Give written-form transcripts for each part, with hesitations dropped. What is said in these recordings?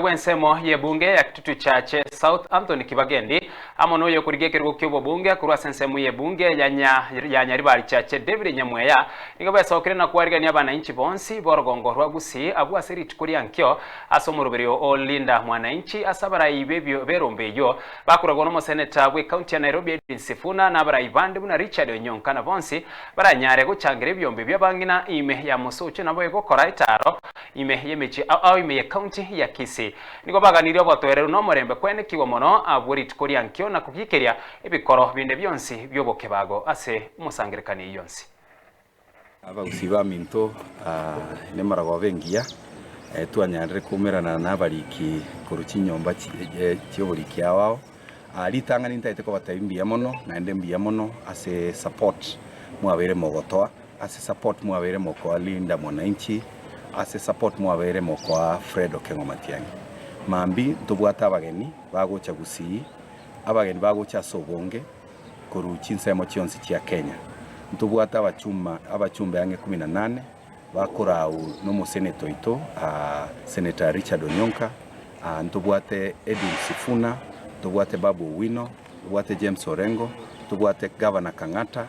Bw'ensemo y'ebunge ya Kitutu Chache South Anthony Kibagendi amo noyokorigia ekerogo ki'obobunge korwa ase ensemo y'ebunge ya ya Nyaribari Chache David Nyamweya nigo besokire na kwarigania abanainchi bonsi b'orogongo rwa Gusii abwo ase rituko ria nkio ase omoroberio o Linda Mwananchi ase abarai b'ebio b'erombe eyio bakoragwa n'omoseneta bw'ecounty ya Nairobi Edwin Sifuna na abarai bande buna Richard Onyonka na bonsi baranyare gochangera ebiombe bi'abang'ina ime ya Mosocho nabo egokora etaro Ime y'emechie ao ao ime y'ecounty ya Kisii nigo baganirie obotoereru na omorembe kwenekigwa mono abwo rituko ria nkio na kogikeria ebikoro binde bionsi bi'obokebago ase omosangererekano eyio yonsi. Abagusii baminto nemaragoba engiya, twanyarire koumerana nabariki korwa chinyomba chi'oboriki ao ao. Ritang'ani ntagete kobatebia mbuya mono naende mbuya mono ase support mwabeire mogotoa. Ase support mwabeire mokoa Linda Mwananchi, ase support mwabeire mokoa Fred Okengo Matiang'i. Mambia ntobwate abageni bagocha Gusii, abageni bagocha ase obonge korwa chinsemo chionsi chia Kenya. Ntobwate abachuma abachumbe ang'e kumi na nane bakorau na omoseneta oito Senator Richard Onyonka, ntobwate Edwin Sifuna, ntobwate Babu Owino, ntobwate James Orengo, ntobwate Governor Kang'ata,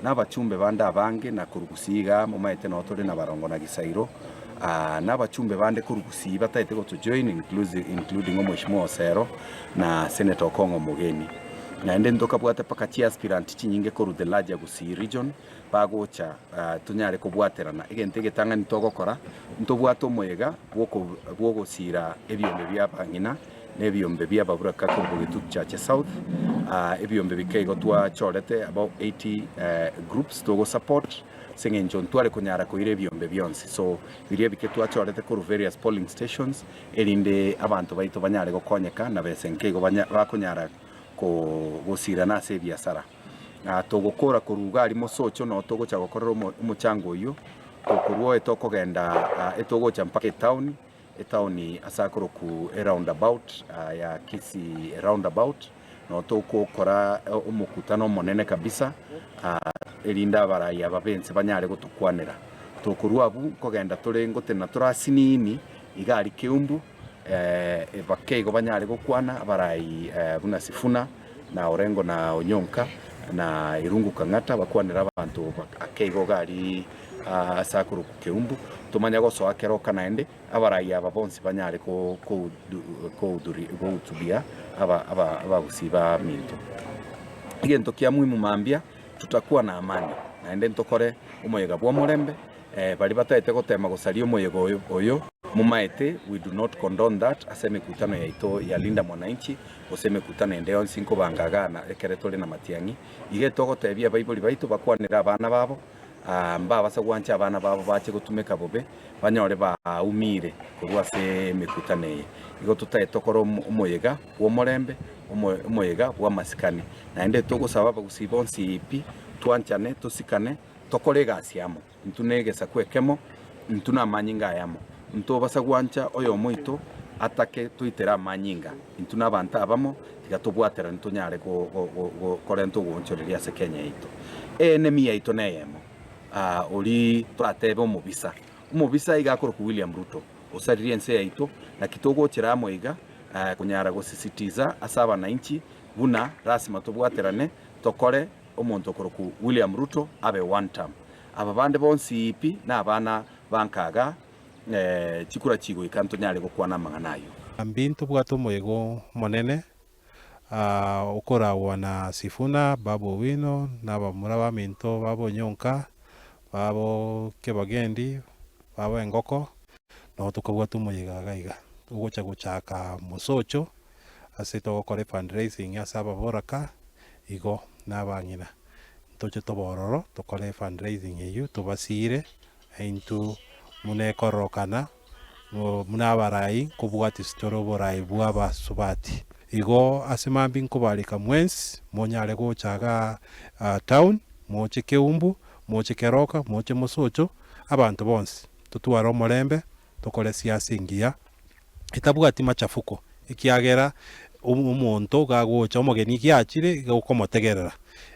na abachumbe bande abange, na korwa gusii igaa momaete noo tore na Barongo na Gisairo, na abachumbe bande korwa gusii batagete gotojoin including omweshimiwa Osero na Senator Okong'o Omogeni. Naende ntokabwate mpaka chiaspirant chinyinge korwa the larger Gusii region bagocha tonyare kobwaterana. Egento egetang'ani togokora, ntobwate omoyega bwogosira ebiombe bia abang'ina. na ebiombe bi'ababuraka korwa Bogetutu Chache South, ebiombe bike igo twachorete about 80 groups togosupport ase eng'encho ntware konyara koira ebiombe bionsi. So biria ebike twachorete korwa various polling stations erinde abanto baito banyare gokonyeka na besa enke igo bakonyara gosirana ase ebiasara. Togokora korwa iga aria mosocho noo togocha gokorera omochango oyio, tokorwa oye tokogenda etogocha mpaka etown. Etaoni ase akorokwa eroundabout ya Kisii roundabout noo togokora omokutano omonene kabisa erinde abarai aba b'ense banyare gotokwanera. Tokorwa abwo nkogenda tore ngotenena tore asinini iga aria Keumbu bake igo banyare gokwana abarai buna Sifuna na Orengo na Onyonka na Irungu Kang'ata bakwanere abanto ake igo iga aria ase akorokwa Keumbu, tomanye gosoa keroka naende, abarai aba bonsi banyare kohutubia abagusii baminto. Egento kia muhimu mambia, tutakuwa na amani, naende ntokore omoyega bw'omorembe, baria bataete gotema gosaria omoyega oyo, momaete we do not condone that ase emekutano yaito ya Linda Mwananchi, gose emekutano ende yonsi nkobanga igaa ekere tore na matiang'i. Iga etogotebia abaibori baito bakwanere abana babo, Mbabasa gwancha abana babo bache gotumeka bobe, banyore baumire korwa ase emekutano eye. Igo totae tokore omoyega bw'omorembe, omoyega bw'amasikani. Naende togosaba abagusii bonsi pi, twanchane, tosikane, tokore egasi amo. Intwe negesaku ekemo, intwe namanyinga ayamo. Ntobasa gwancha oyomo oito atake toitere amanyinga. Intwe nabanto abamo, tiga tobwaterane tonyare korenta ogoonchoreria ase Kenya yaito. Enemy yaito neyemo, oria toratebe omobisa. Omobisa iga akorokwa William Ruto, osaririe ense yaito, naki togochera amo iga konyara gosisitiza ase abanainchi buna lasima tobwaterane tokore omonto okorokwa William Ruto abe one term. Aba bande bonsi pi nabana ba nkaga chikura chigoika ntonyare gokwana amang'ana ayio. Mbi ntobwate omoyega omonene okoragwa na Sifuna, Babu Owino, na abamura baminto babo Onyonka, babo Kebagendi, babo Engoko, nabo tokabwate omoyega iga iga. Togocha gochaka mosocho ase togokora efundraising ase ababoraka igo na abang'ina. Ntoche tobe ororo tokore efundraising eyio tobasire Intwe buna ekororokana, buna abarai nkobwatisia tore oborai bw'abasubati. Igo ase mambia nkobarika mwensi monyare gocha igaa town, moche Keumbu, moche Keroka, moche Mosocho, abanto bonsi totware omorembe, tokore siasa engiya etabwati machafuko, ekiagera omonto gagocha omogeni giachire iga okomotegerera,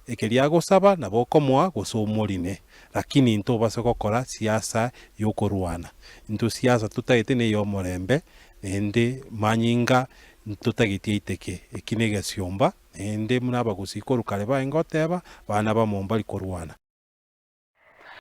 ekeria agosaba nabo okomoa gose omorine, lakini intobase gokora siasa yokorwana. Intwe siasa totagete neya omorembe. Naende manyinga ntotageti aiteke, eki negesiomba, naende buna abagusii korwa kare baye ngoteba, bana bamo mbari korwana.